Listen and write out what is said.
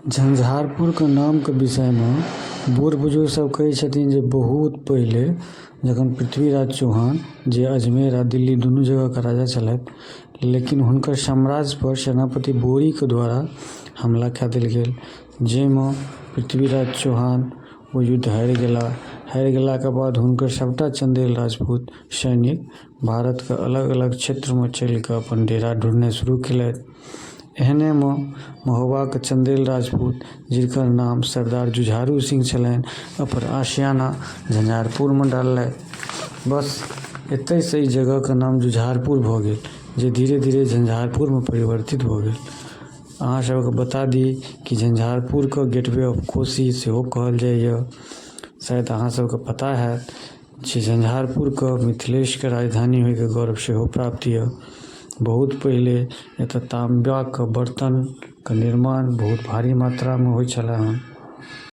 झंझारपुरके नामके विषयमे बूढ़ बुजुर्ग सब कहै छथिन जे बहुत पहिले जखन पृथ्वीराज चौहान जे अजमेर आ दिल्ली दुनू जगहके राजा छलथि, लेकिन हुनकर साम्राज्यपर सेनापति बोरीके द्वारा हमला कए देल गेल, जाहिमे पृथ्वीराज चौहान ओ युद्ध हारि गेला। हारि गेलाके बाद हुनकर सबटा चन्देल राजपूत सैनिक भारतके अलग अलग क्षेत्रमे चलिके अपन डेरा ढूँढनाइ शुरू केलथि। एहनेमे महोबाके चन्देल राजपूत, जिनकर नाम सरदार जुझारू सिंह छलनि, अपन आशियाना झंझारपुरमे डाललथि। बस एतहिसँ ई जगहके नाम जुझारपुर भऽ गेल, जे धीरे धीरे झंझारपुरमे परिवर्तित भऽ गेल। अहाँ सबके बता दी कि झंझारपुरके गेटवे ऑफ कोशी सेहो कहल जाइए। शायद अहाँ सबके पता हैत जे झंझारपुरके मिथिलेशके राजधानी होइके गौरव सेहो प्राप्त यऽ। बहुत पहिले एतऽ ताम्बाके बर्तनके निर्माण बहुत भारी मात्रामे होइ छलै हँ।